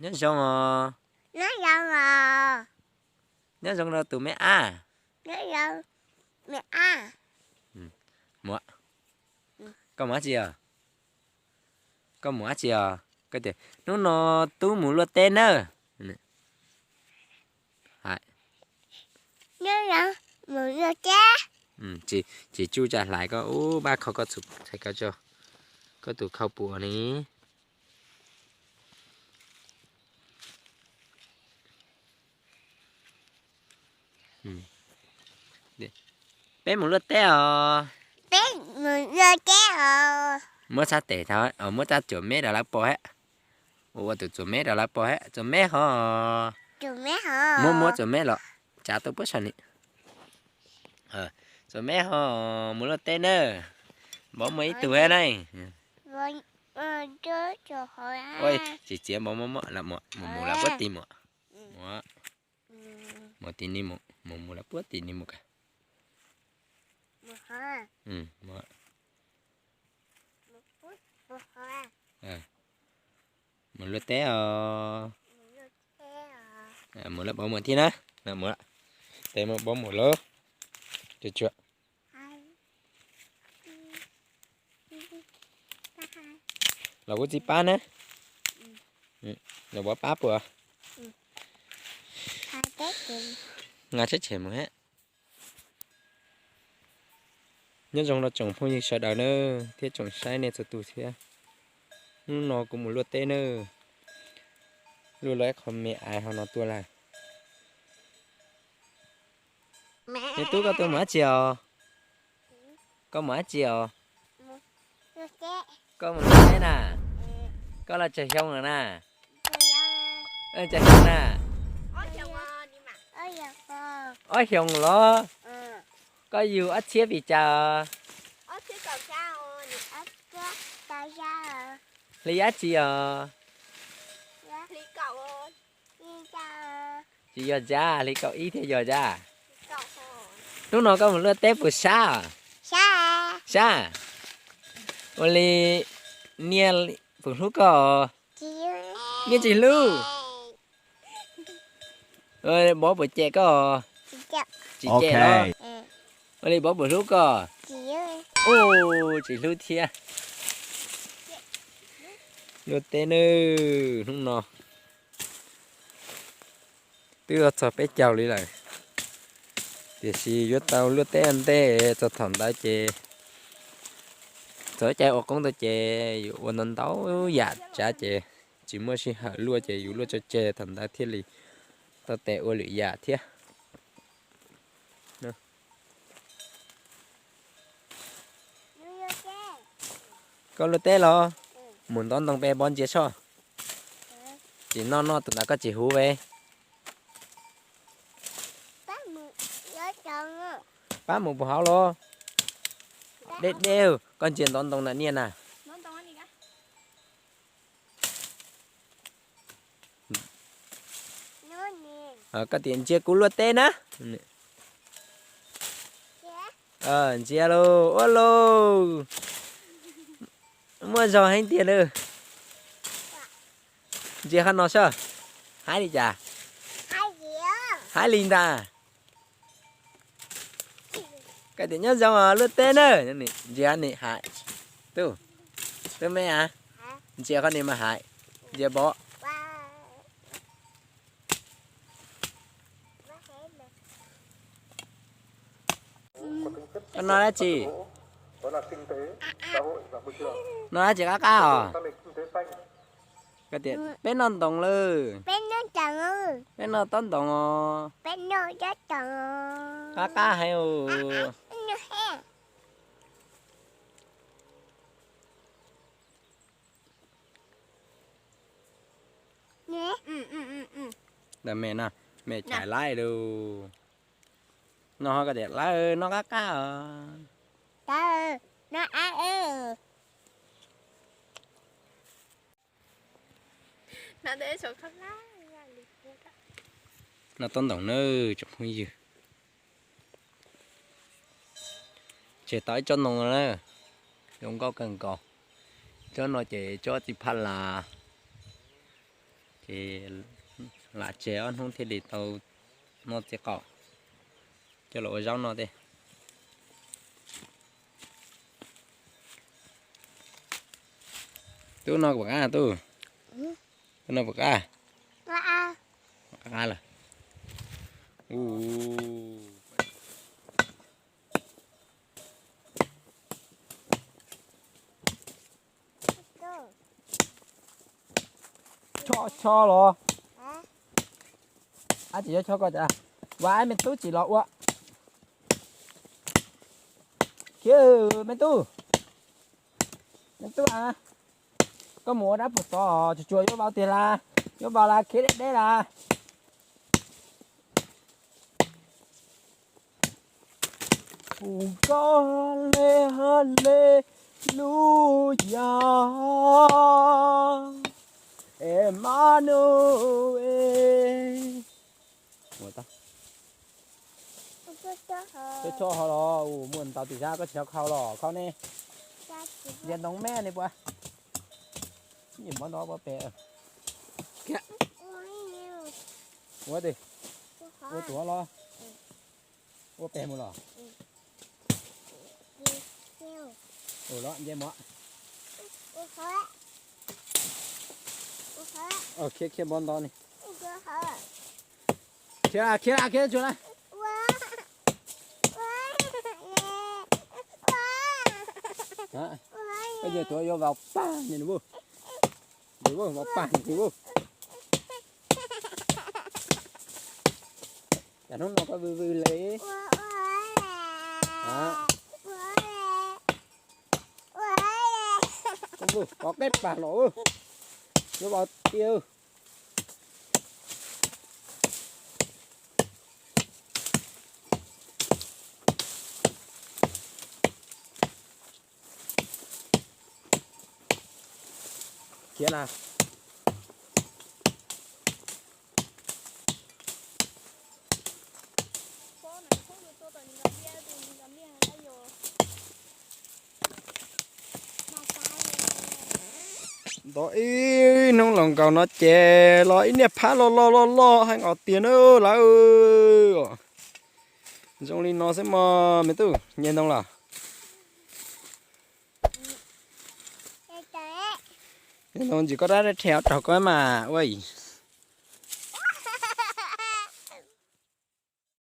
Nyob zoo os. Nyob zoo os. Nyob zoo rau tus me ab. Nyob zoo me ab. Muam, koj mus dab tsi os? Koj mus dab tsi os? Koj tias hnub no tub mus luaj teb nawb. Tsis, tsis tsuj tsam hlais koj ub, pab kho koj txhua txhais ko tso, koj tus khau puas ni. Peb mus luaj teb os. Peb mus luaj teb os. Muab txhab tes thaum, muab txhab txuas meb rau lawv pom hab. Ua ua tus txuas meb rau lawv pom hab, txuas meb ho. Muab muab txuas meb los tsav tau puab saum ni. Txuas meb ho, mus luaj teb nawb. Npaum muaj ib tug hab ne. Tsis txiav npaum muaj muaj, mus mus lawv puab ti mus. Mus ti ni mus, mus mus lawv puab ti ni mus ka. Mus luaj teb os. Mus lawv puab mus thiab na. Tes mus puab mus lawm. Tsuag tsuag. Los kuv txiv pab na. Los puab pab puas? Nqa tsheb tshem mus hab. Nyob zoo rau tsoom phooj ywg sawv daws na, thiab tsoom saib nej txhua tus thiab. Hnub no kuv mus luaj teb na, luaj luaj ib qho me ais ho no tuaj lawm. Me tub, koj tuaj mus dab tsi os? Koj mus dab tsi os? Koj mus luaj teb na? Koj los tsawg xyoo lawm na? Tsawg xyoo na? Ob xyoos los? Koj yug ob txhiab pes tsawg? Hli dab tsi os? Tsis yog Zab, hli kaum ib thiaj yog Zab. Hnub no koj mus luaj teb puas sab? Sab. Ua li niaj puas hlub koj? Niaj tsis hlub. Bob puas cem koj? Tsis cem los? Ua li Bob puas hlub koj? Tsis hlub thiab. Luaj teb nawb, hnub no twb txog peb caug li lawm, tiam sis yuav tau luaj teb ua ntej, txog thaum ntawd ces txog cai ua qoob ntawd ces yus ua ntau ntau yam tsav ces tsis muaj sij hawm luaj ces yus luaj tsawg tseg thaum ntawd thiaj li tau tes ua lwm yam thiab. Koj luaj teb los? Mus ntaus ntoo peb Bob ntsia soj. Tsis noj noj tus ntawd koj tsis huv ve. Pab mus puag hauv los? Deb deb, koj ntsia ntaus ntoo na niaj na. Koj tias ntsia kuv luaj teb na. Ntsia lauj, ua lauj. Muaj zog heev tiag lauj. Ntsia qhov no soj. Haib li cas? Haib li ntag. Koj tias nyob zoo luaj teb na. Ntsia ni hais. Tub, tub me a, ntsia qhov ni mas hais. Ntsia Bob. Koj noj dab tsi? Noj dab tsi qab qab os? Koj tias peb noj ntoos lawm. Peb noj tob ntoos os. Qab qab heev os. Ntawm me no, me chais laib lauj. Noj ho koj tias lawv noj qab qab os. Noj tob ntoos nawb tsoom phooj ywg. Tseg tau ib tsob ntoo na, zoo nkauj kawg nkaus. Tsob no ces tsob txiv phaj las. Ces lam tseg ob hnub thiaj li tau noj txiv qaub coj los ua zaub noj thiab. Tub no puas qab tub? Tub no puas qab? Qab lawm. Chob chob los? Ab, tsis yog chob koj cas. Vas, me tub tsis los ua. Khiav, me tub. Me tub a, koj mus ua dab puas tod, tsuas tsuas yuav vau tiag las, yuav vau las khiav deb deb las. Hu nkauj hale lus yog Emanuel. Chob chob ho los, muaj ntau tis zab, koj tsis nyob khau los khau ne. Ntias ntoo me ne puas? Nyiam mov no ua pem. Ua tis, ua tuav los. Ua pem mus los. Ua los nce mov. Khiav khiav npov nto ni. Khiav khiav khiav tsuag na. Koj yog tuav yuav vau pag ni, vau pag ni. Cas hnub no koj vwj vwj le? Koj vwj pov qeb pag los, yuav vau tiag. Khiav na. Ntov ib hnub los nkaus no ces los ib niag phab loj loj loj loj heev tiag na lawm. Zoo li no xwb mog me tub, nce ntoo los? Nce ntoo ntsis koj rab rhe rhe raug koj mas ua.